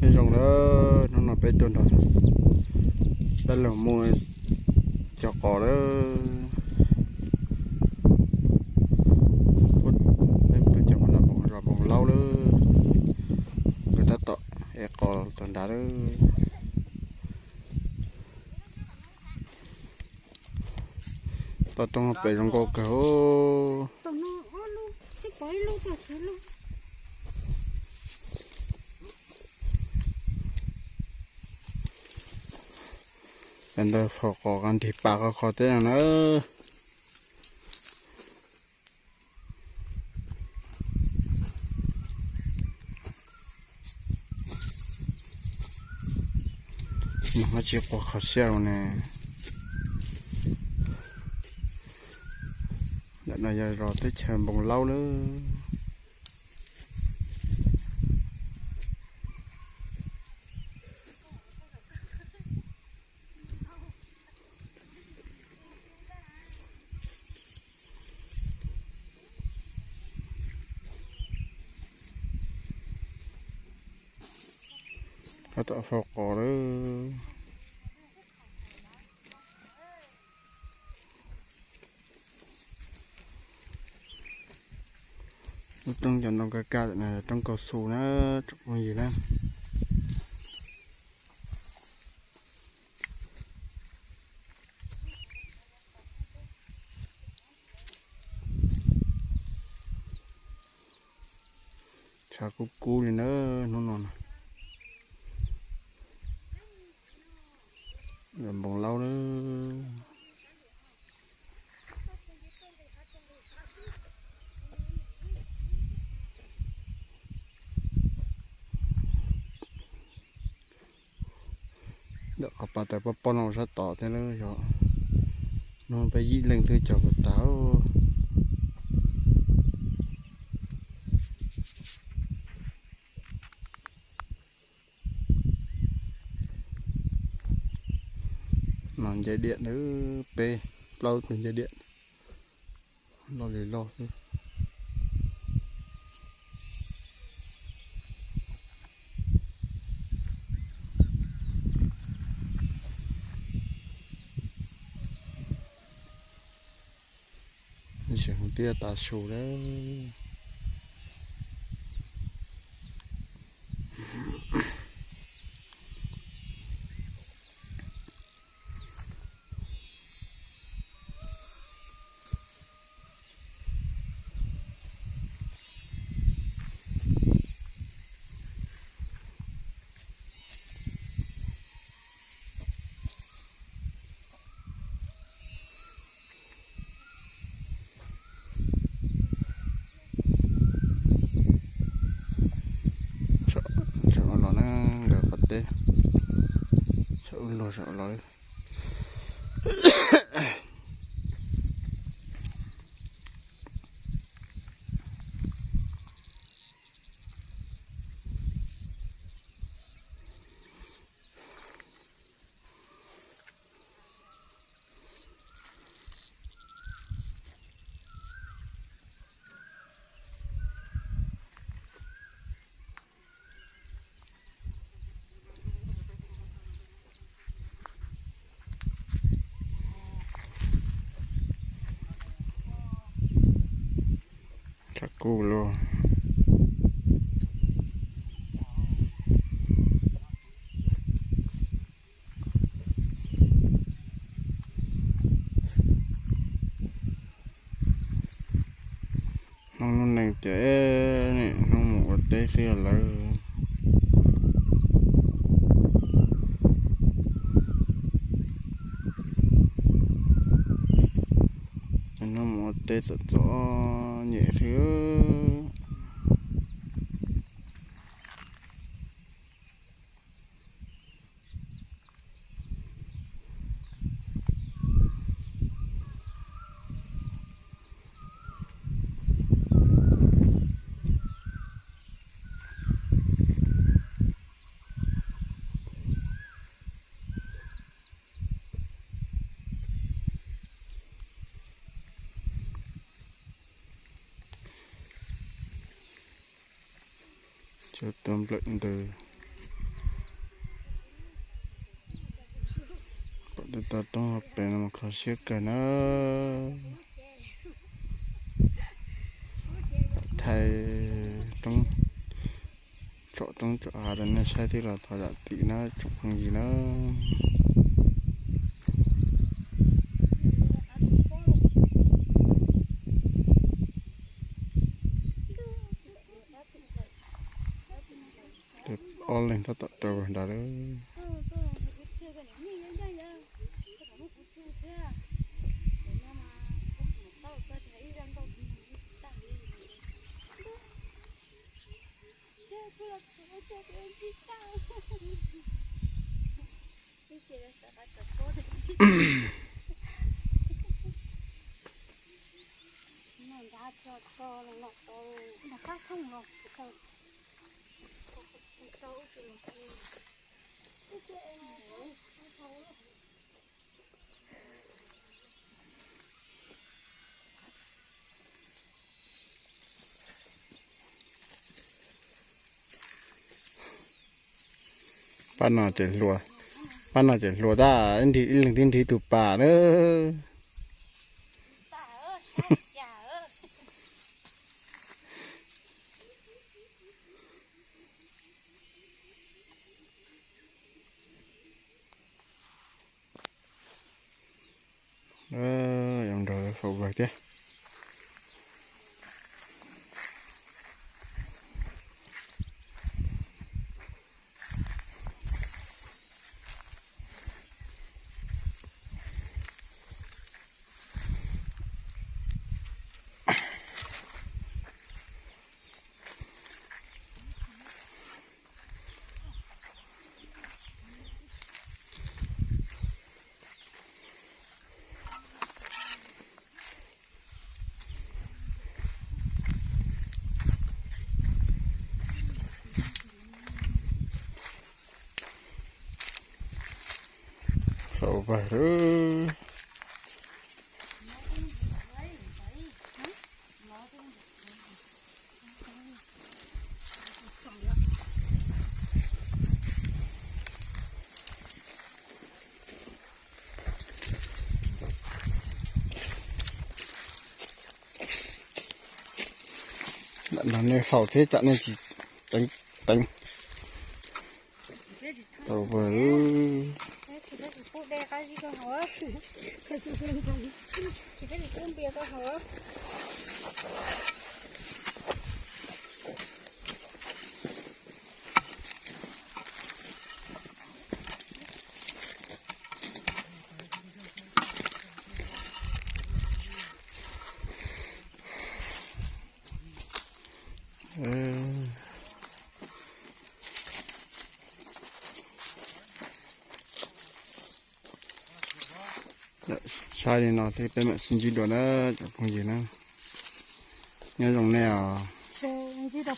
Nyob zoo lawm, hnub no peb tuaj nrog dab laug muaj cov qos lawm. Peb tuaj cov qos los npoo laub lawm, nkawd tab tom ev qos tom nrad lawm. Toj roob pem zoo nkauj kawg. Ntawd faus qos nrig pas qhov qhov teb no na. Nws ho tsis quaj kho siab los ne. Ntawm no yog zos teb chaws Npoo Laub lawm. Tab tom faus qos lawm. Lub roob cov ntoo kaj kaj ntawm no yog roob kaus xus na tsoom phooj ywg na. Tshav kub kub li na hnub no na. Npoo Laub na. Ntawm qhov pas tawm pob pob no sab tod thiab lawm yog. Hnub no peb yim leej twb cog puas tag. No nce diam na, peb plaub tus nce diam. Loj li loj xwb. Tseem hauv tiaj tas su lawm. Saum los na, nkawd qhov teb. Saum wb luag saum los. Tshav kub lawm. Hnub no neeg tias nim hnub mus ua teb xwb lawm. Nim hnub mus ua teb txom txom nyem xwb. Cov tuaj nplawm ntws. Tau roob hauv pes no mas kho siab kawg na. Thaij roob, tsom roob tsom hav rau nej saib thiab los thov zam txim na tsoom phooj ywg na. Ob leeg tab tom rau nrad lawm. Pab no ces hluas, pab no ces hluas tab ib leeg tib nrhiav tus pas na. Zoo nraug faus vawg thiab. Faus vawg lawm. Lam nrog nej faus thiab tsam nej tsis teev. Tau vawg. Saib li no thiab peb mam sib ntsib dua na cov phooj ywg na. Nyob zoo nej os. Ntsib rau